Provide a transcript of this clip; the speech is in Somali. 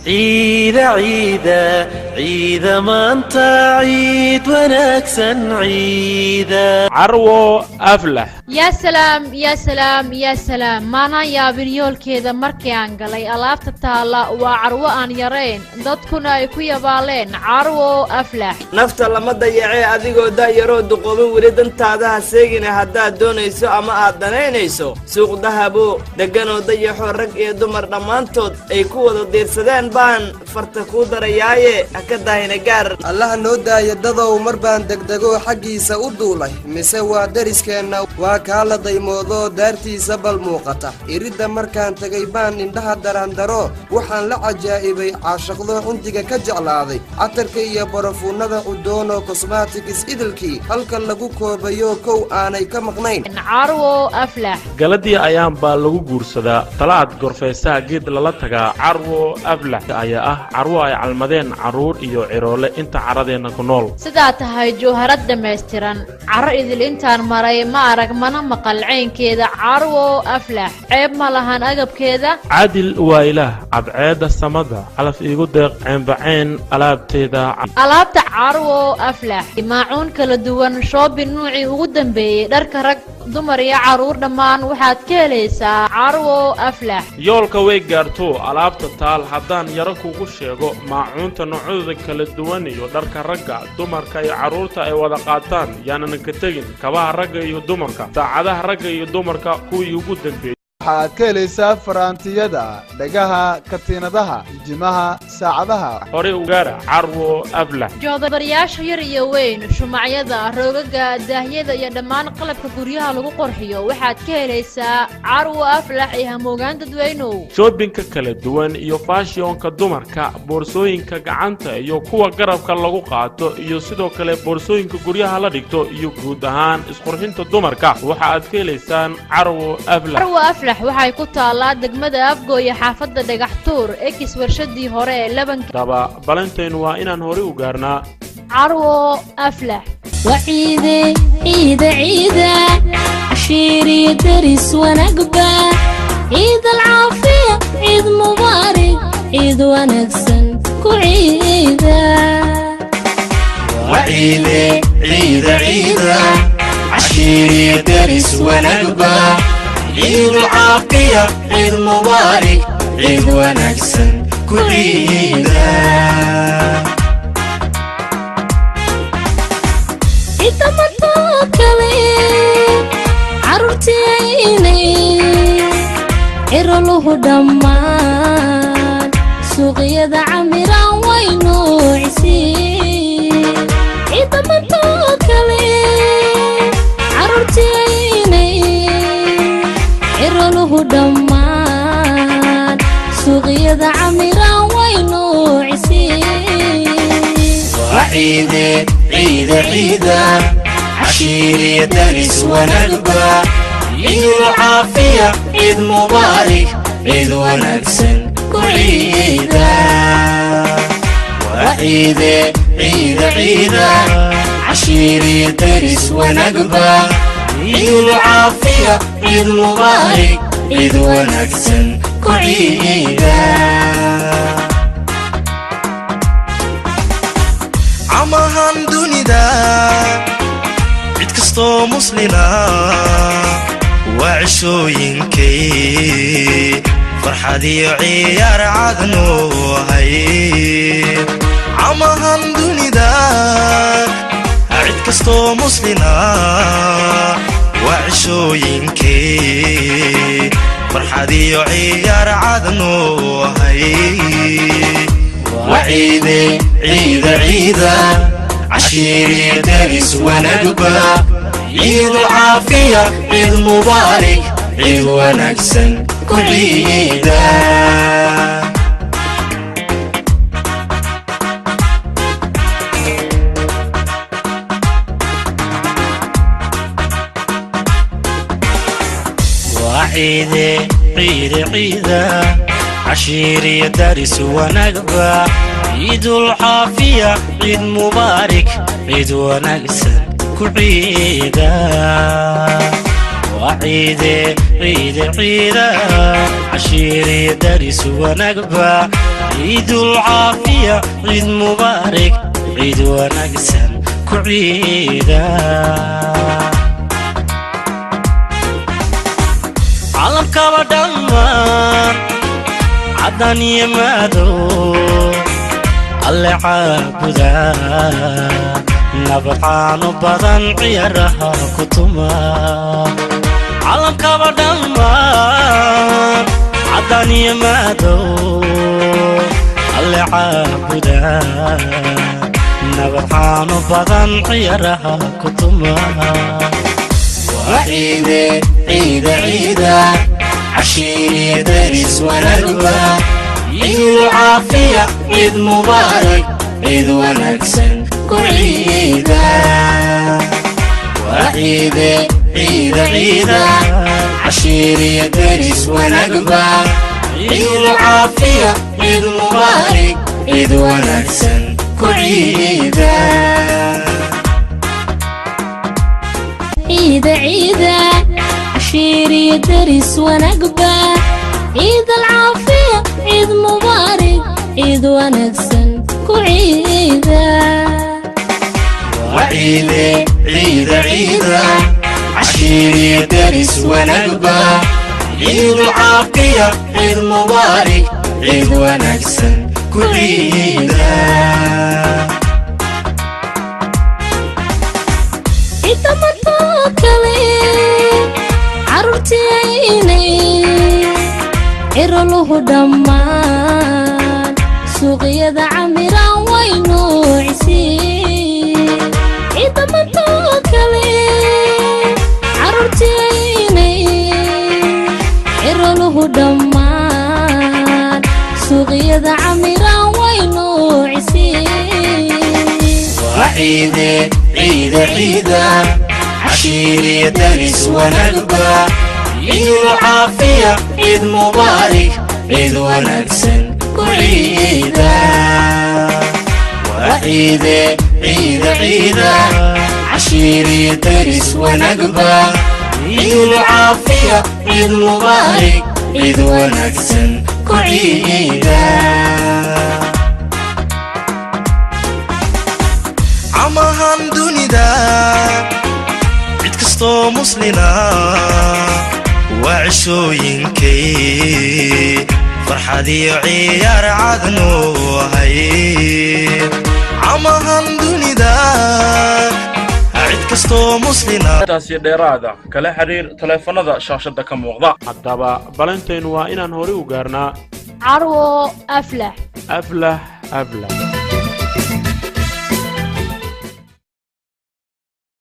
Ciida, ciida, ciida maanta, ciid wanaagsan, ciida. Carwo Aflax. Yaa salaam, yaa salaam, yaa salaam! Maanaan yaabin yoolkeeda markii aan galay. Alaabta taalla waa carwo aan yarayn, dadkuna ay ku yabaaleen. Carwo Aflax. Nafta lama dayacee, adigoo da'yaroo duqoobin weli dantaada ha seegina. Haddaad doonayso ama aad danaynayso suuq dahabo degganoo dayaxoo rag iyo dumar dhammaantood ay ku wada diirsadeen, baan farta kuu darayaaye, ha ka daahina gaar. Allaha noo daaya dadow, mar baan degdegoo xaggiisa u duulay, mise waa deriskeenna, waa kaa la daymoodoo daartiisa bal muuqata. Iridda markaan tegay baan indhaha daraandaro, waxaan la cajaa'ibay caashaqdoo cindiga ka jeclaaday catarka iyo barafuunnada cudoono, cosmetics idilkii halka lagu koobayo, kow aanay ka maqnayn. Carwo Aflax. Galadii ayaan baa lagu guursadaa, talaad gorfaysaha geed lala tagaa. Carwo Aflax ayaa ah carwo ay calmadeen carruur iyo ciroole inta carradeenna ku nool. Sidaa tahay jawharad dhammaystiran, carro idil intaan maray ma arag mana maqal caynkeeda. Carwo Aflax ceeb ma lahan agabkeeda. Caadil waa ilaah, cadceedda samada calaf iigu deeq, ceenbacayn alaabteeda. Alaabta Carwo Aflax: maacuun kala duwan, shopping nuucii ugu dambeeyey, dharka rag, dumar iyo carruur, dhammaan waxaad ka helaysaa Carwo Aflax. Yoolka way gaarto alaabta taal haddaan yaro kugu sheego: maacuunta noocyadooda kala duwan iyo dharka ragga, dumarka iyo carruurta ay wada qaataan, yaanan ka tegin kabaha ragga iyo dumarka, saacadaha ragga iyo dumarka kuwii ugu dambeeyey. Waxaad ka helaysaa faraantiyada, dhagaha, katiinadaha, jimaha, saacadaha. Horey u gaara Carwo Aflax. Joodariyaasha yar iyo weyn, shumacyada, roogaga, daahyada iyo dhammaan qalabka guryaha lagu qurxiyo waxaad ka helaysaa Carwo Aflax iyo hamoogaan dadweynow. Shoppingka kala duwan iyo fashionka dumarka, boorsooyinka gacanta iyo kuwa garabka lagu qaato, iyo sidoo kale boorsooyinka guryaha la dhigto, iyo guud ahaan isqurxinta dumarka, waxa aad ka helaysaan Carwo Aflax. Carwo Aflax waxay ku taallaa degmada Afgooye, xaafadda Dhagax Tuur, ex warshadii hore ee labanka. Daba balantaynu waa inaan horey u gaarnaa. Carwo Aflax. Waciide, ciida, ciida, cashiiri deris wanaagba, ciid alcaafiya, ciid mubaarig, ciid wanaagsan ku ciida. Waciide, ciida, ciida, cashiiriyo deris wanaagba, ciid alcaafiya, ciid mubaarig, ciid wanaagsan ku ciida. Ciidamadoo kale carruurtiinay ciroluhu dhammaan suuqyada camiraan way noocisiin. Ciidamadoo kale carruurtiinay ciroluhu dhammaan suuqyada camiraan way noocisiin. Waciide, ciida, ciida, cashiiriyo deris wanaagba, ciid alcaafiya, ciid mubaarig, ciid wanaagsan ku ciida. Waciide, ciida, ciida, cashiiriyo deris wanaagba, ciid alcaafiya, ciid mubaarig, ciid wanaagsan ku ciida. Camahan dunida cid kastoo muslina waa cishooyinkay farxad iyo ciyaar cadnu ahay. Camahan dunida cid kastoo muslina waa cishooyinkay farxad iyo ciyaar cadnu ahay. Waciide, ciida, ciida, cashiiriyo deris wanaagba, ciid alcaafiya, ciid mubaarig, ciid wanaagsan ku ciida. Waciide, ciide, ciida, cashiiriyo daris wanaagba, ciidulcaafiya, ciid mubaarig, ciid wanaagsan ku ciida. Waa ciide, ciide, ciida, cashiiriyo daris wanaagba, ciidul caafiya, ciid mubaarig, ciid wanaagsan ku ciida. Calamkaba dhammaan caddan iyo madow alle caabuda, nabad caano badan ciyaaraha ku tuma. Calamkaba dhammaan caddan iyo madow alle caabuda, nabad caano badan ciyaaraha ku tuma. Waa ciide, ciida, ciida, cashiiriyo daris wanaagba, ciidul caafiya, ciid mubaarak, ciid wanaagsan ku ciida. Waa ciide, ciida, ciida, cashiiriyo daris wanaagba, ciidul caafiya, ciid mubaarak, ciid wanaagsan ku ciida. Ciida, ciida, cashiiriyo daris wanaagba, ciid alcaafiya, ciid mubaarig, ciid wanaagsan ku ciida. Waa ciide, ciida, ciida, cashiiriyo daris wanaagba, ciidul caafiya, ciid mubaarak, ciid wanaagsan ku ciida. Ciidamantoo kale carruurtiaynay ciroluhu dhammaan suuqyada camiraan waynu cisiin. Ciidamantoo kale carruurtiaynay ciroluhu dhammaan suuqyada camiraan waynu cisiin. Waa ciide, ciida, ciida, cashiiriyo daris wanaagba, ciidul caafiya, ciid mubaarak, ciid wanaagsan ku ciida. Waa ciide, ciida, ciida, cashiiriyo daris wanaagba, ciidul caafiya, ciid mubaarak, ciid wanaagsan ku ciida. Camahan dunida cid kastoo muslina waa cishooyinkay farxad iyo ciyaar cadnu ahay. Camahan dunida cid kastoo muslina. Taasi dheeraada kala xiriir taleefanada shaashada ka muuqda. Haddaba balantaynu waa inaan hore u gaarnaa Carwo Aflax. Aflah, aflah.